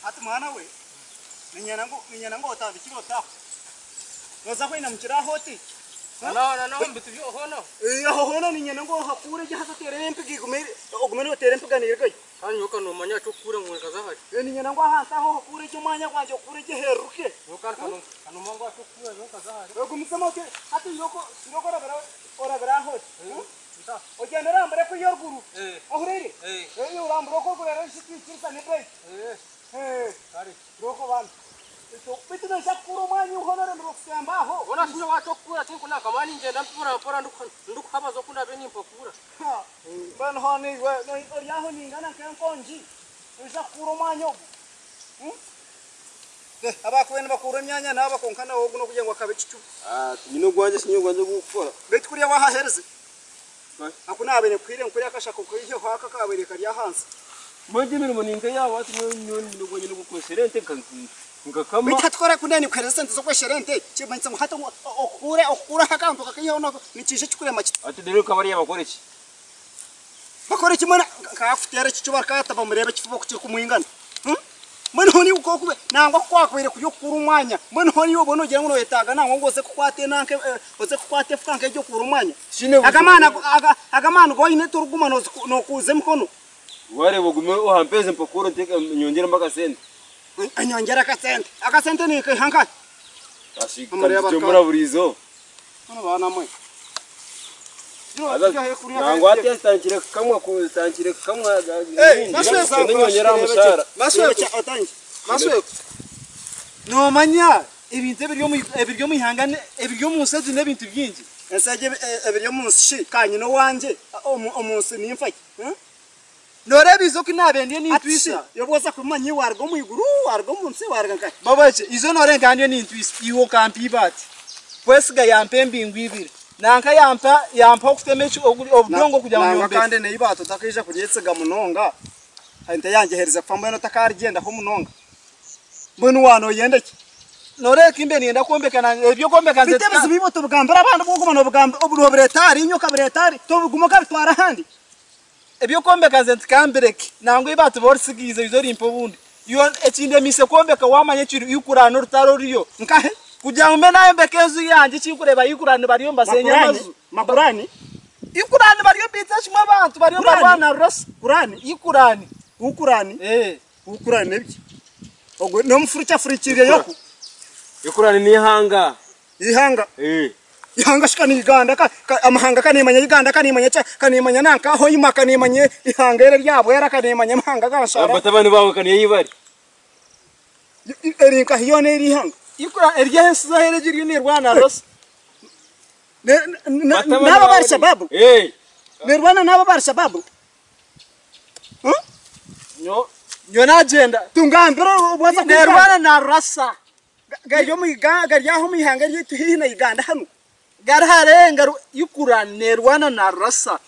Hati mwana we, niinyenda ngu niinyenda ngu otandikire oti aho. Nooza kwinamukira aho oti? Aho hoona niinyenda ngu ohakuure gye haza oteereho empiga egume ogume nooteera empiga neerugayo. Niinyenda ngu ahansi aho ohakuure gye omwanya gwangye okuure gye heeruruke. Ogumizemu oti hati irooko irooko orabire orabire aho oti. Ogyende orambure kwiha oruguru. Ohuriire? Orambure okwo oruguru reero oije twikirizane ebeeyi. Irooko bambi. Beitu noija kukuura omwanya iwe hoona oremirwe kusemba aho. Mbwenu hoona iwe ori aho ningana nk'enkongi, noija kukuura omwanya ogu? Abaakubaire nibakuura emyanya n'aba kwonka nawe ogu n'okugira ngu akaba ekicuba. Tinyine ogwangye tinyine ogwangye ogw'okukora. Beitu kuriya waahaherize? Aku naabaire nkuhaire ngu akashako kaiheho aka akaabaire kari ahansi. Mbwenu egyo emirimo ni nk'eyaabo hati nyowe nyine ogwangye n'ogw'okweshera ente nkakama. Beitu hati ku oraabe ninkuheereza esente z'okweshera ente, kimanyisa ngu hati okukuura okukuuraho akantu okakaihaho nikiija kikurema kiti. Hati reero nka bariya bakore ki? Bakore ki mbwenu nkakuteera ekicuba rikata bamureebe ekifuba oku kirikumwingana. Mbwenu hoona iwe ku orikuba nangwa ku kwakubaire kuri okukura omwanya, mbwenu hoona iwe obone ogira ngu noyetaaga nangwa ngu oze kukwata enanka oze kukwata efuka nk'egyo okure omwanya. Tikiine Aga buzibu. amaani ago amaani agu oine torikuguma nokuuza emikono. Waareeba ogume ohampeeze mpakure nteeke nyongyeremu akasente. Nyongyere akasente. Akasente ninkaiha nkahi? Kanitugyemura buri izooba. Nangwa hati zitandikire kukamwa zitandikire kukamwa nyongyera aha mushaara. Noomanya ebintu ebiri omu ebiri omu ihanga ebiri omu nsi egi n'ebintu bingi. Ensi egi ebiri omu nsi shi ka nyine owangye omu nsi ninfa ki? Nooreeba eizooba oku naabaire ndiyo Hati shi nintwisa. yobu oza kubimanya iwe waruga omu iguru, waruga omu nsi, waruga nkahi? Babakye, eizooba nooreeba nkaba ndiyo nintwisa, iwe okampa eibaati. Kwesiga yampa embingo ibiri. Nanka yampa yampa okutema eki obudongo kugira ngu Nangwa nyombeke. kandi n'eibaati otakaija kuryetsiga munonga. Ente yangye eherize kufa mbwenu otakarigyendaho munonga. Mbwenu waanoyenda ki? Nooreeba ku mbe niinyenda kwombeka nanye eby'okwombeka nze Beitu ebizibu iwe tobigambira abandi obwo oguma nobigamba nobireeta ahariinye okabireeta ahari tobiguma okabitwara ahandi. Eby'okwombeka nze ntikambireke, nangwa ei baatuba orisigiize oije orimpe obundi. Iwe ekindemiise kwombeka waamanya ekiri Ikurani orutaro oruriyo. Nkahe? Kugira ngu mbe naayombeka enju yangye ekinkureeba Ikurani bariyo nibaseenya Makurani? amaju. Makurani? Ikurani bariyo nibaita kimwe abantu bariyo Kurani? nibarwana rurasa. Kurani? Ikurani. Ukurani? Ee. Ukurani n'ebiki? Ogwo n'omufurukye afurikiire yoku. Ikurani n'eihanga. Eihanga. Ee. Ihanga shi ka ni Uganda ka ka amahanga ka nimanya Uganda ka nimanya kya ka nimanya nanka Hoima ka nimanya ihanga eri erya Bwera ka nimanya amahanga aga nshara. Batabani baawe ka niyo ei bari. Eri nkahi yoona eri ihanga? Ikura eri ahu ensi zoona eri eriyo neerwana rurasa. Batabani N'abo baawe aba Alshababu? Ee. Neerwana n'abo aba Alshababu? Nyowe naagyenda. Tungambire obu waza kwikara. Neerwana na rurasa. Gari omu gari aho omu ihanga ryaitu haihi na Uganda hanu. Gari hare ngaru Ikura neerwana na Rurasa.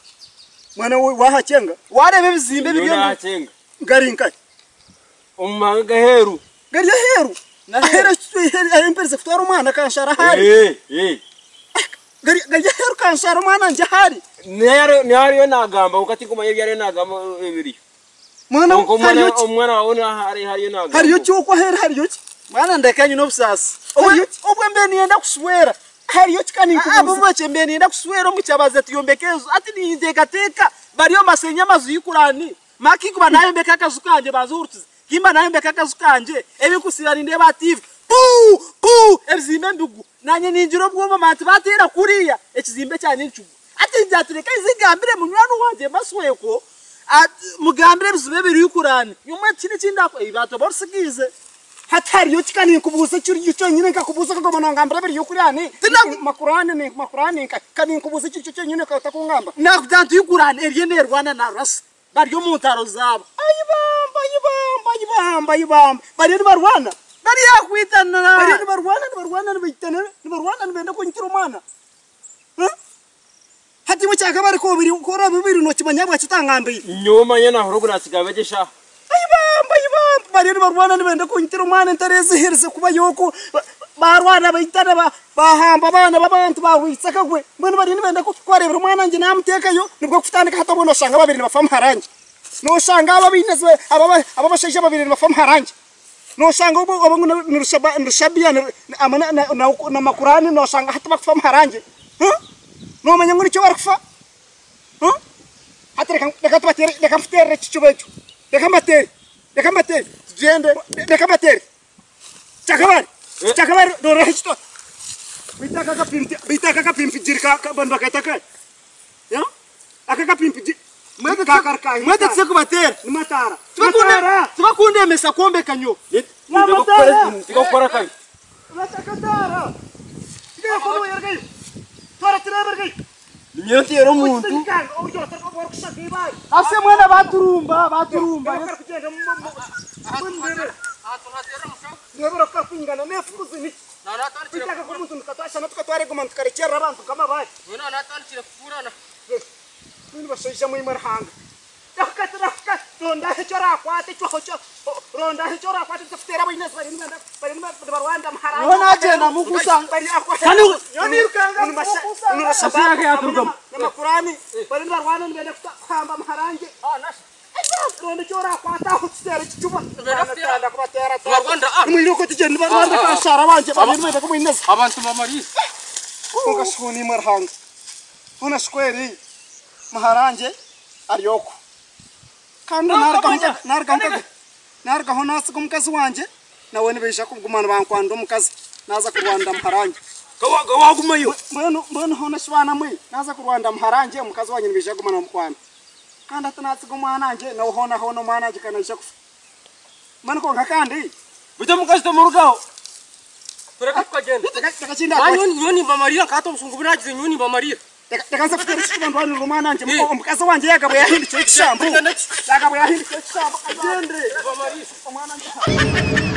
Mwana we waahakyenga? Waareeba ebizimbe ebiri Nyowe omu. naakyenga. Gari nkahi? Omu mahanga g'aheeru. Gari aheeru? Aheeru ahu mperize kutwara omwana kanshara ahu ari? Ee, ee. Gari gari aheeru kanshara omwana ngye ahu ari? Niho ariyo naagamba kwonka tinkumanya ebi ariyo naagamba ebiriyo. Mwana Kwonka omwana hariyo ki? omwana waawe niho ahari hariyo naagamba. Hariyo ki okwo aheeru hariyo ki? Mwana ndeka nyine obusaasi. Hariyo ki? Obwe mbe niinyenda kushwera. Hariyo ki ka ninkubuuza? Ahabw'obwekyo mbe niinyenda kushwera omu kyabaze tuyombeke enju. Hati ninteekateeka bariyo nibasheenya amaju y'Ikurani. Mara kinkuba naayombeka akaju kangye banza ohurikize. Kimba naayombeka akaju kangye ebinkusiiba nindeeba aha tiivi puu! Puu! Ebizimbe nibigwa. Naanye ningira obwoba manya tibateera kuriya ekizimbe kyangye nikigwa. Hati ningira nti reka nze ngambire munywani wangye Masweko mugambire ebizibu ebiri Ikurani. Nyowe tihaine eki ndakora, eibaati oba orisigiize. Hati hariyo ki ka ninkubuuza ekiri kyonyine nkakubuuza okaguma nongambira ebiri Ikurani? Makurani ni makurani nka ka ninkubuuza ekiri kyonyine otakungamba. Nakugira nti Ikurani eriyo neerwana na Rasi. Bari omu ntaro zaabo. Ai bamba, ai bamba, ai bamba, ai bamba. Bariyo nibarwana. Bari aha kwitana. Bariyo nibarwana, nibarwana, nibaitana, nibarwana nibenda kunyitira omwana. Hati iwe kyakaba ku oraabe obaire nookimanya ahabwaki otangambiire? Nyowe manya naahurira ogu naakigamba gye eshaaha. Ai bamba, ai bamba. Bariyo nibarwana nibenda kunyitira omwana entaro eziherize kubayo oku. Baarwana baitana baahamba abaana b'abantu baahwitsa akagwe. Mbwenu bariyo nibenda ku bareebire omwana wangye naamuteekayo nibwo kutandika hati obwo nooshanga babiri nibafa muhara wangye. Nooshanga aba abainazi aba abashaija babiri nibafa muhara wangye. Noshanga obwo obwo ni rushabiya hamwe na makurani noshanga hati bakufa muharangye. Nomanya ngu nikyo barikufa? Hati reka tubateere reka nkuteerere ekicuba ekyo. Reka mbateere reka mbateere Tugyende. Reka mbateere. Kyakabari kyakabari rora ekito. Beitu aka akapimpi beitu aka akapimpigiri ka nibaketa nkahi? Aka akapimpigiri Mwete tuze kubateera. Ni mataara. Mataara. Tibakundemesa kwombeka nyowe. Ndigakukora kabi. Mataara. Twara tureebe rgayo. Ninyowe nteera omuntu. Ase mwena baturumba baturumba. Nyowe nagyenda mukusanga. Namakurani bari nibarwana nibenda kuhamba muharangye Abantu bamarire. Ukashuni marhanga una square maharanje aryoko kandi narga narga honasi kumukazi wanje nawe nibaija kugumana bankwanda omukazi naza kurwanda muharanje Wagumayo. mbwenu mbwenu hona shwana mwe naza kurwanda muharanje omukazi wanje nibaija kugumana bamukwanda kandi hati natsiga omwana wanje nawe hona hona omwana wanje kanaija kufa mbwenu konka kandi Bita mukazi tomurugaho. Tureka tukagenda. reka kinda Nyowe nimbamarira nkata obusungu bunagize nyowe nimbamarira. reka nze kutera ekikuba ndwanirira omwana wanje omukazi wanje yagabwe yahindukire ekishambo yagabwe yahindukire ekishambo agyende omwana wanje.